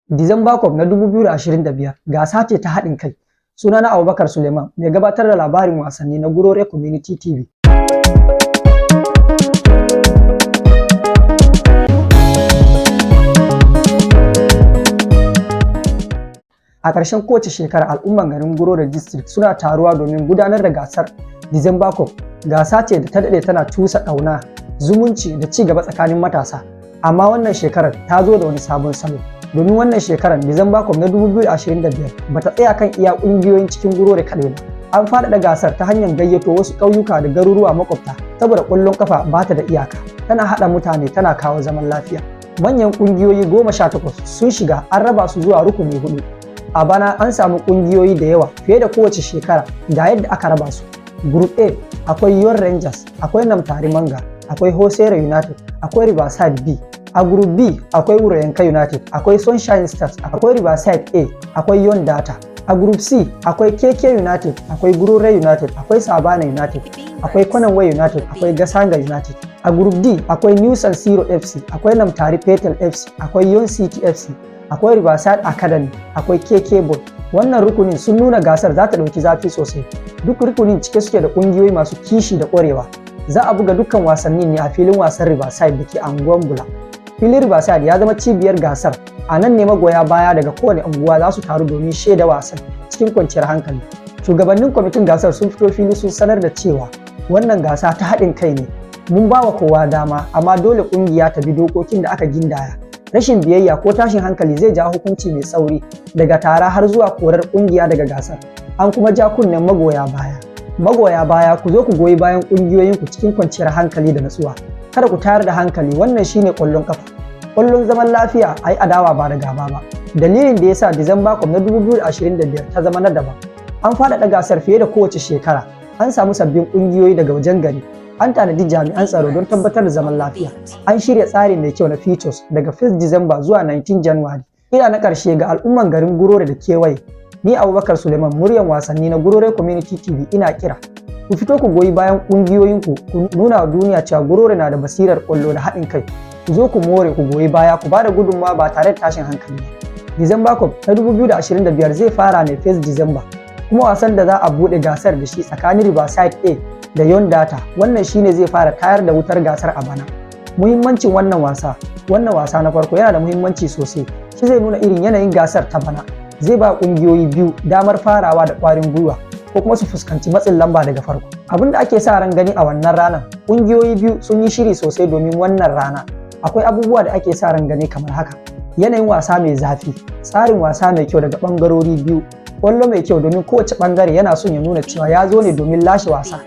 December Cup na 2025 gasa ce ta haɗin kai. Sunana Abubakar Suleiman, mai gabatar da labarin wasanni na Gurore Community TV. A ƙarshen kowace shekara, al'umman garin Gurore District suna taruwa domin gudanar da gasar December Cup. Gasa ce da ta daɗe tana cusa ƙauna, zumunci da ci gaba tsakanin matasa. Amma wannan shekarar ta zo da wani sabon salo. Domin wannan shekarar December Cup na 2025 ba ta tsaya kan iya ƙungiyoyin cikin Gurore kaɗai ba. An faɗaɗa gasar ta hanyar gayyato wasu ƙauyuka da garuruwa makwabta, saboda ƙwallon ƙafa ba ta da iyaka. Tana haɗa mutane, tana kawo zaman lafiya. Manyan ƙungiyoyi 18 sun shiga, an raba su zuwa rukuni hudu. A bana an samu ƙungiyoyi da yawa fiye da kowace shekara. Ga yadda aka raba su. Group A: akwai Yon Rangers, akwai Namtari Manga, akwai Hosere United, akwai Riverside B. A Group B akwai Wuroyanka United, akwai Sunshine Stars, akwai Riverside A, akwai Yon Data. A Group C akwai KK United, akwai Gurore United, akwai Savannah United, akwai Konanwe United, akwai Gasanga United. A Group D akwai New San Siro FC, akwai Namtari Petel FC, akwai Yon City FC, akwai Riverside Academy, akwai KK Boy. Wannan rukunin sun nuna gasar za ta ɗauki zafi sosai. Duk rukunin cike suke da ƙungiyoyi masu kishi da ƙwarewa. Za a buga dukkan wasannin ne a filin wasan Riverside da ke anguwan Bula. Filin Riverside ya zama cibiyar gasar. A nan ne magoya baya daga kowane unguwa za su taru domin shaida wasan cikin kwanciyar hankali. Shugabannin kwamitin gasar sun fito fili sun sanar da cewa wannan gasa ta haɗin kai ne. Mun ba wa kowa dama, amma dole ƙungiya ta bi dokokin da aka gindaya. Rashin biyayya ko tashin hankali zai jawo hukunci mai tsauri, daga tara har zuwa korar ƙungiya daga gasar. An kuma ja kunnen magoya baya. Magoya baya, ku zo ku goyi bayan ƙungiyoyinku cikin kwanciyar hankali da natsuwa. Kada ku tayar da hankali, wannan shine ƙwallon ƙafa. Ƙwallon zaman lafiya, a yi adawa ba da gaba ba. Dalilin da yasa December Cup na 2025 ta zama na daban. An faɗaɗa gasar fiye da kowace shekara. An samu sabbin ƙungiyoyi daga wajen gari. An tanadi jami'an tsaro don tabbatar da zaman lafiya. An shirya tsari mai kyau na fixtures daga 1 December zuwa 19 January. Kira na ƙarshe ga al'umman garin Gurore da kewaye. Ni Abubakar Suleiman, muryan wasanni na Gurore Community TV, ina kira. Ku fito ku goyi bayan ƙungiyoyinku, ku nuna wa duniya cewa Gurore na da basirar ƙwallo da haɗin kai. Ku zo ku more, ku goyi baya, ku ba da gudunmawa ba tare da tashin hankali ba. December Cup na 2025 zai fara ne 1 December. Kuma wasan da za a buɗe gasar da shi tsakanin Riverside A da Yon Data, wannan shine zai fara tayar da wutar gasar a bana. Muhimmancin wannan wasa: wannan wasa na farko yana da muhimmanci sosai. Shi zai nuna irin yanayin gasar ta bana. Zai ba ƙungiyoyi biyu damar farawa da ƙwarin gwiwa ko kuma su fuskanci matsin lamba daga farko. Abin da ake sa ran gani a wannan ranar: ƙungiyoyi biyu sun yi shiri sosai domin wannan rana. Akwai abubuwa da ake sa ran gani kamar haka: yanayin wasa mai zafi, tsarin wasa mai kyau daga ɓangarori biyu, ƙwallo mai kyau, domin kowace ɓangare yana son ya nuna cewa ya zo ne domin lashe wasa.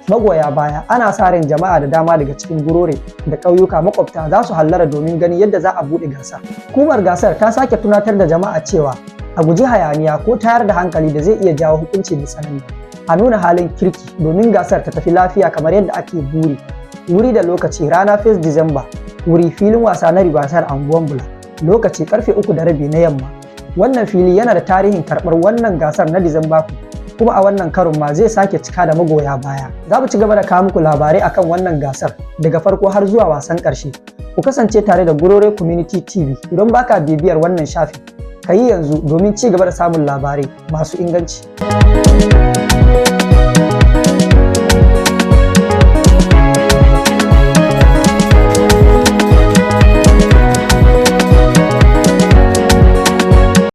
Magoya baya: ana sa ran jama'a da dama daga cikin Gurore da ƙauyuka makwabta za su hallara domin ganin yadda za a buɗe gasa. Hukumar gasar ta sake tunatar da jama'a cewa a guji hayaniya ko tayar da hankali da zai iya jawo hukunci mai tsanani. A nuna halin kirki domin gasar ta tafi lafiya kamar yadda ake buri. Wuri da lokaci: rana 1 Disamba, wuri filin wasa na Riverside, anguwan Bula, lokaci karfe 3:30 na yamma. Wannan fili yana da tarihin karɓar wannan gasar na Disamba, kuma a wannan karon ma zai sake cika da magoya baya. Za mu ci gaba da kawo muku labarai akan wannan gasar daga farko har zuwa wasan ƙarshe. Ku kasance tare da Gurore Community TV. Idan baka bibiyar wannan shafin, ka yi yanzu domin ci gaba da samun labarai masu inganci.